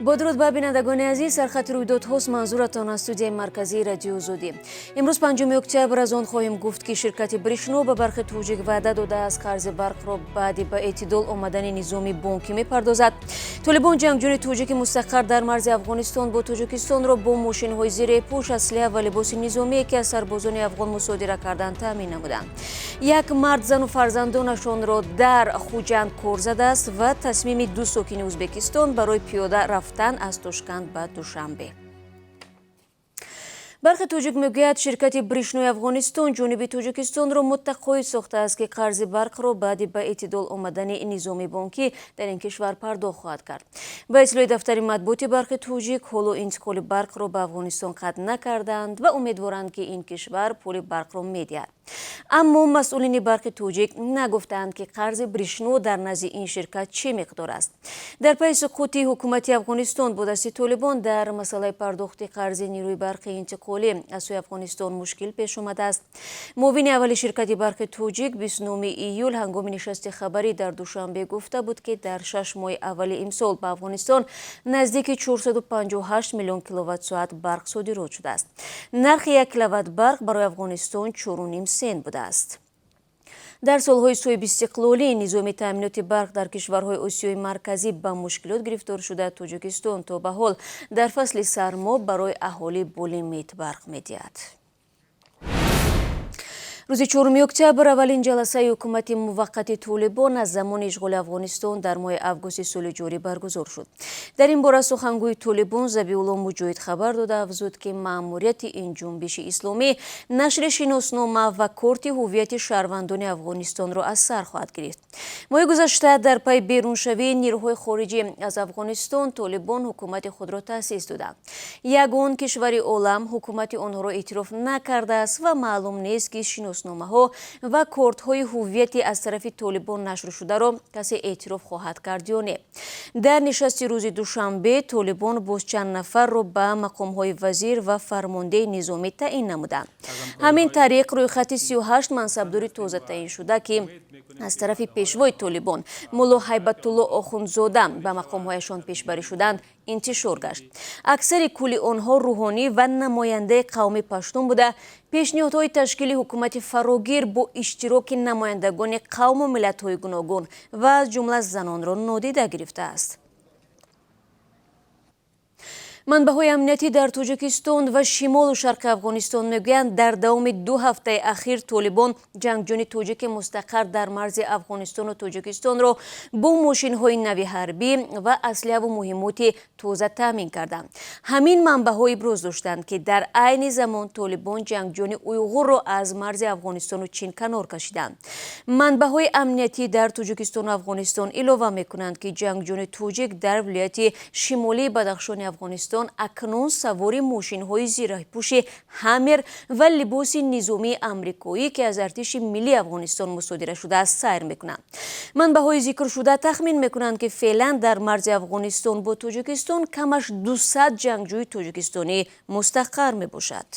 Бо дуруд ба бинандагони азиз, сархати рӯйдодҳост манзуратон аз студияи марказии Радиои Озодӣ. Имрӯз 5 октябр аз он хоҳем гуфт, ки ширкати Бришно ба Барқи Тоҷик ваъда додааст, қарзи барқро баъди ба эътидол омадани низоми бонкӣ мепардозад. Толибон ҷангҷӯни тоҷики мустақар дар марзи Афғонистон бо Тоҷикистонро бо мошинҳои зирепӯш, аслиҳа ва либоси низомие, ки аз сарбозони афғон мусодира карданд, таъмин намуданд. Як мард зану фарзандонашонро дар Хуҷанд кор задааст ва тасмими ду сокини Ӯзбекистон барои пиёда рафтан аз Тошканд ба Душанбе. Барқи Тоҷик мегӯяд, ширкати Бришнои Афғонистон ҷониби Тоҷикистонро муттақоид сохтааст, ки қарзи барқро баъди ба эътидол омадани низоми бонкӣ дар ин кишвар пардохт хоҳад кард. Ба иттилои дафтари матбуоти Барқи Тоҷик, ҳоло интиқоли барқро ба Афғонистон қатъ накардаанд ва умедворанд, ки ин кишвар пули барқро медиҳад. Аммо масъулини Барқи Тоҷик нагуфтаанд, ки қарзи Бришно дар назди ин ширкат чӣ миқдор аст. Дар пайи суқути ҳукумати Афғонистон бо дасти Толибон дар масъалаи пардохти қарзи нерӯи барқи интиқолӣ аз сӯи Афғонистон мушкил пеш омадааст. Муовини аввали ширкати Барқи Тоҷик 29 июл ҳангоми нишасти хабарӣ дар Душанбе гуфта буд, ки дар 6 моҳи аввали имсол ба Афғонистон наздики 458 миллион киловатт-соат барқ содирот шудааст. Нархи 1 киловатт барқ барои Афғонистон 4,5 сент будааст. Дар солҳои соҳибистиқлолӣ низоми таъминоти барқ дар кишварҳои Осиёи Марказӣ ба мушкилот гирифтор шуда, Тоҷикистон то ба ҳол дар фасли сармо барои аҳолӣ бо лимит барқ медиҳад. Рӯзи 4 октябр аввалин ҷаласаи ҳукумати муваққати Толибон аз замони ишғоли Афғонистон дар моҳи августи соли ҷорӣ баргузор шуд. Дар ин бора сухангӯи Толибон Забиулло Муҷоҳид хабар дода, афзуд, ки маъмурияти ин ҷунбиши исломӣ нашри шиноснома ва корти ҳуввияти шаҳрвандони Афғонистонро аз сар хоҳад гирифт. Моҳи гузашта дар пайи беруншавии нерӯҳои хориҷӣ аз Афғонистон Толибон ҳукумати худро таъсис доданд. Ягон кишвари олам ҳукумати онҳоро эътироф накардааст ва маълум нест, ки шиносномаҳо ва кортҳои ҳуввияти аз тарафи Толибон нашр шударо касе эътироф хоҳад кард ё не. Дар нишасти рӯзи душанбе Толибон боз чанд нафарро ба мақомҳои вазир ва фармондеҳи низомӣ таъин намуданд. Ҳамин тариқ рӯйхати 38 мансабдори тоза таъин шуда, ки аз тарафи пешвои Толибон Мулло Ҳайбатулло Охундзода ба мақомҳояшон пешбарӣ шуданд, интишор гашт. Аксари кулли онҳо рӯҳонӣ ва намояндаи қавми паштун буда, пешниҳодҳои ташкили ҳукумати фарогир бо иштироки намояндагони қавму миллатҳои гуногун ва аз ҷумла занонро нодида гирифтааст. Манбаъҳои амниятӣ дар Тоҷикистон ва шимолу шарқи Афғонистон мегӯянд, дар давоми 2 ҳафтаи ахир Толибон ҷангҷӯни тоҷики мустақар дар марзи Афғонистону Тоҷикистонро бо мошинҳои нави ҳарбӣ ва аслиҳаву муҳиммоти тоза таъмин карданд. Ҳамин манбаъҳо иброз доштанд, ки дар айни замон Толибон ҷангҷӯни уйғурро аз марзи Афғонистону Чин канор кашиданд. Манбаъҳои амниятӣ дар Тоҷикистону Афғонистон илова мекунанд, ки ҷангҷӯни тоҷик дар вилояти шимолии Бадахшони Афғонистон акнун савори мошинҳои зираҳпӯши Ҳаммер ва либоси низомии амрикоӣ, ки аз артиши миллии Афғонистон мусодира шудааст, сайр мекунанд. Манбаъҳои зикршуда тахмин мекунанд, ки феълан дар марзи Афғонистон бо Тоҷикистон камаш 200 ҷангҷӯи тоҷикистонӣ мустақар мебошад.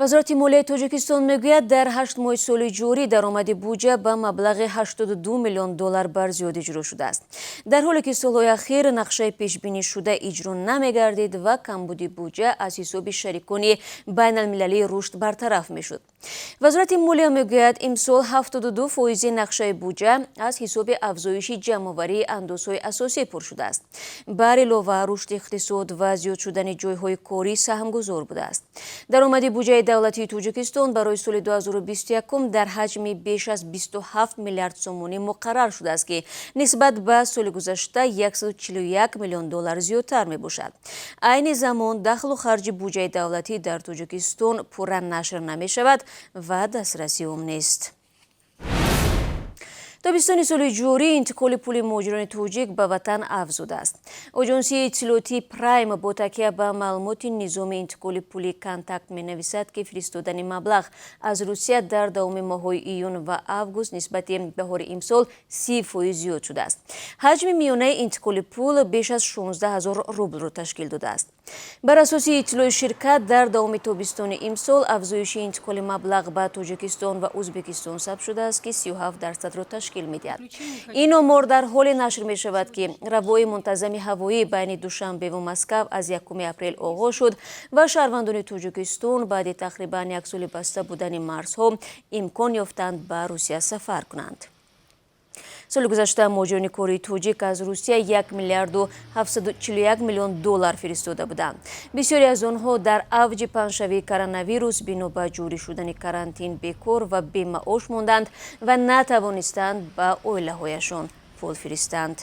Вазорати молияи Тоҷикистон мегӯяд, дар 8 моҳи соли ҷорӣ даромади буҷа ба маблағи 82 миллион доллар бар зиёд иҷро шудааст. Дар ҳоле ки солҳои ахир нақшаи пешбинишуда иҷро намегардид ва камбуди буҷа аз ҳисоби шарикони байналмилалии рушд бартараф мешуд. Вазорати молия мегӯяд, имсол 72% нақшаи буҷа аз ҳисоби афзоиши ҷамъоварии андозҳои асосӣ пур шудааст. Бар илова, рушди иқтисод ва зиёд шудани ҷойҳои корӣ саҳмгузор будааст. Даромади буҷаи давлатии Тоҷикистон барои соли 2021 дар ҳаҷми беш аз 27 миллиард сомонӣ муқаррар шудааст, ки нисбат ба соли гузашта 141 миллион доллар зиёдтар мебошад. Айни замон дахлу харҷи буҷаи давлатӣ дар Тоҷикистон пурра нашр намешавад ва дастрасӣ ум нест. Тобистони соли ҷорӣ интиқоли пули муҳоҷирони тоҷик ба ватан афзудааст. Оҷонсии иттилоотии Прайм бо такя ба маълумоти низоми интиқоли пули Контакт менависад, ки фиристодани маблағ аз Русия дар давоми моҳҳои июн ва август нисбати баҳори имсол 30% зиёд шудааст. Ҳаҷми миёнаи интиқоли пул беш аз 16 ҳазор рублро ташкил додааст. Бар асоси иттилои ширкат, дар давоми тобистони имсол афзоиши интиқоли маблағ ба Тоҷикистон ва Ӯзбекистон сабт шудааст, ки 37%-ро ташкил медиҳад. Ин омор дар ҳоле нашр мешавад, ки равои мунтазами ҳавоӣ байни Душанбе ва Москав аз 1 апрел оғоз шуд ва шаҳрвандони Тоҷикистон баъди тақрибан як соли баста будани марзҳо имкон ёфтанд ба Русия сафар кунанд. Соли гузашта муҳоҷирони кории тоҷик аз Русия 1 миллиарду 741 миллион доллар фиристода буданд. Бисёре аз онҳо дар авҷи паҳншавии коронавирус бино ба ҷорӣ шудани карантин бекор ва бемаош монданд ва натавонистанд ба оилаҳояшон пул фиристанд.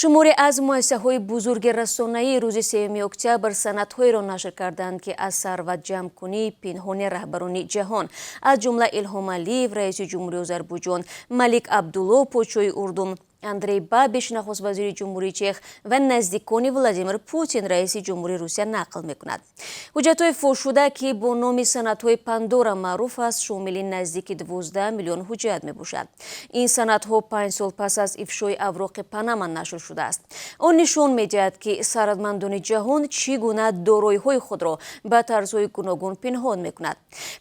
Шуморе аз муассисаҳои бузурги расонаӣ рӯзи 3 октябр санадҳоеро нашр карданд, ки аз сарватҷамъкунии пинҳони раҳбарони ҷаҳон, аз ҷумла Илҳом Алиев, раиси ҷумҳурии Озарбойҷон, Малик Абдулло, подшоҳи Урдун, Андрей Бабиш, нахуствазири ҷумҳурии Чех ва наздикони Владимир Путин, раиси ҷумҳурии Русия, нақл мекунад. Ҳуҷҷатҳои фошшуда, ки бо номи санадҳои Пандора маъруф аст, шомили наздики 12 миллион ҳуҷҷат мебошад. Ин санадҳо 5 сол пас аз ифшои авроқи Панама нашр шудааст. Он нишон медиҳад, ки сарватмандони ҷаҳон чӣ гуна дороиҳои худро ба тарзҳои гуногун пинҳон мекунад.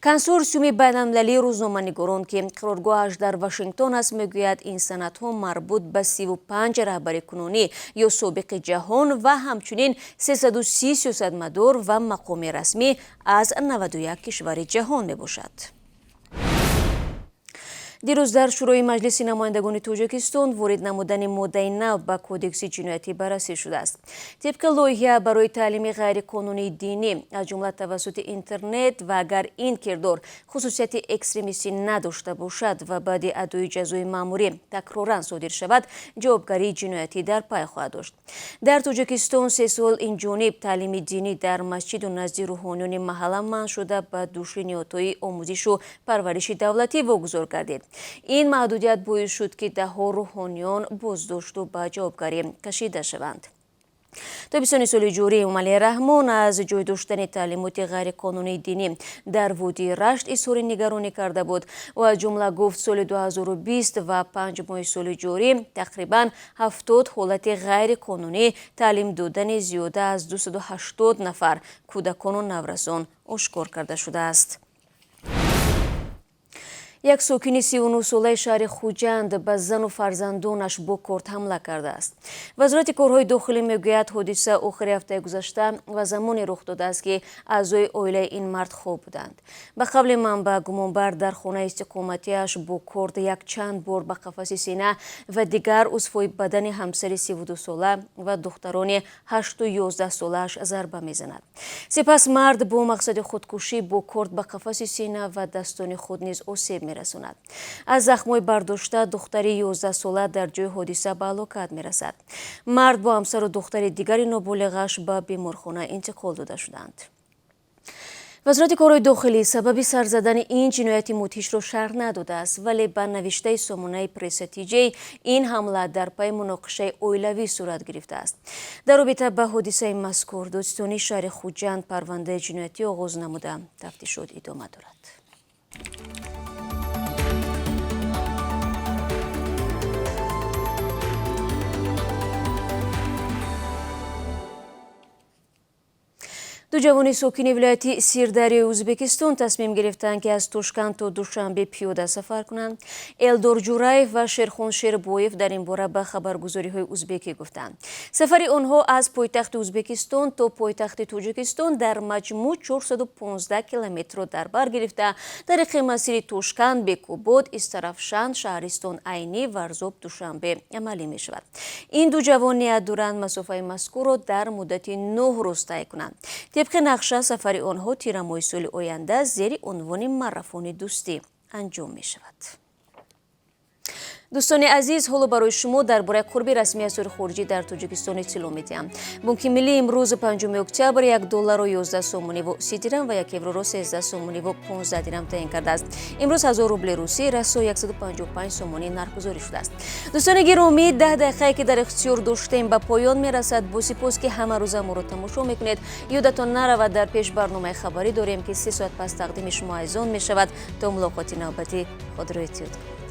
Консорсиуми байналмилалии рӯзноманигорон, ки қароргоҳаш дар Вашингтон аст, мегӯяд, ин санадҳо марбут ба 35 раҳбари кунунӣ ё собиқи ҷаҳон ва ҳамчунин 330 сиёсатмадор ва мақоми расмӣ аз 91 кишвари ҷаҳон мебошад. Дирӯз дар Шӯрои Маҷлиси намояндагони Тоҷикистон ворид намудани моддаи нав ба Кодекси ҷиноятӣ баррасӣ шудааст. Тибқи лоиҳа, барои таълими ғайриқонунии динӣ, аз ҷумла тавассути интернет, ва агар ин кирдор хусусияти экстремистӣ надошта бошад ва баъди адои ҷазои маъмурӣ такроран содир шавад, ҷавобгарии ҷиноятӣ дар пай хоҳад дошт. Дар Тоҷикистон 3 сол инҷониб таълими динӣ дар масҷиду назди рӯҳониёни маҳалла манъ шуда, ба души ниҳодҳои омӯзишу парвариши давлатӣ вогузор гардид. Ин маҳдудият боис шуд, ки даҳҳо рӯҳониён боздошту ба ҷавобгарӣ кашида шаванд. Тобистони соли ҷорӣ Эмомалӣ Раҳмон аз ҷой доштани таълимоти ғайриқонунии динӣ дар водии Рашт изҳори нигаронӣ карда буд. Ӯ аз ҷумла гуфт, соли 2020 ва 5 моҳи соли ҷорӣ тақрибан 70 ҳолати ғайриқонунӣ таълим додани зиёда аз 280 нафар кӯдакону наврасон ошкор карда шудааст. Як сокини 39-солаи шаҳри Хуҷанд ба зану фарзандонаш бо корд ҳамла кардааст. Вазорати корҳои дохилӣ мегӯяд, ҳодиса охири ҳафтаи гузашта ва замоне рух додааст, ки аъзои оилаи ин мард хоб буданд. Ба қавли манбаъ, гумонбар дар хонаи истиқоматиаш бо корд якчанд бор ба қафаси сина ва дигар узвҳои бадани ҳамсари 32-сола ва духтарони 8-у 11-солааш зарба мезанад. Сипас мард бо мақсади худкушӣ бо корд ба қафаси сина ва дастони худ низ осеб мерасонад. Аз захмҳои бардошта духтари 11-сола дар ҷои ҳодиса ба ҳалокат мерасад. Мард бо ҳамсару духтари дигари ноболиғаш ба беморхона интиқол дода шуданд. Вазорати корҳои дохилӣ сабаби сар задани ин ҷинояти мудҳишро шарҳ надодааст, вале ба навиштаи сомонаи Пресса Тиҷей, ин ҳамла дар пайи муноқишаи оилавӣ сурат гирифтааст. Дар робита ба ҳодисаи мазкур додситонии шаҳри Хуҷанд парвандаи ҷиноятӣ оғоз намуда, тафтишот идома дорад. Ду ҷавони сокини вилояти Сирдарёи Ӯзбекистон тасмим гирифтанд, ки аз Тошканд то Душанбе пиёда сафар кунанд. Элдор Ҷураев ва Шерхон Шербоев дар ин бора ба хабаргузориҳои узбекӣ гуфтанд. Сафари онҳо аз пойтахти Ӯзбекистон то пойтахти Тоҷикистон дар маҷмӯъ 415 километрро дар бар гирифта, тариқи масири Тошканд, Бекобод, Истарафшан, шаҳристон Айнӣ, Варзоб, Душанбе амалӣ мешавад. Ин ду ҷавон ният доранд масофаи мазкурро дар муддати 9 рӯз тай кунанд. Тибқи нақша, сафари онҳо тирамоҳи соли оянда зери унвони марафони дӯстӣ анҷом мешавад. Дӯстони азиз, ҳоло барои шумо дар бораи қурби расмии асъори хориҷӣ дар Тоҷикистон иттилоъ медиҳам. Бонки Миллӣ имрӯз, 5 октябр, 1 долларро 11 сомониву 30 дирам ва 1 евроро 13 сомониву 15 дирам таъин кардааст. Имрӯз 1000 рубли русӣ расо 155 сомонӣ нархгузорӣ шудааст. Дӯстони гиромӣ, 10 дақиқае, ки дар ихтиёр доштем, ба поён мерасад. Бо сипос, ки ҳамарӯза моро тамошо мекунед. Ёдатон наравад, дар пеш барномаи хабарӣ дорем, ки 3 соат пас тақдими шумо азизон мешавад. То мулоқоти навбатӣ худро эҳтиёт кунед.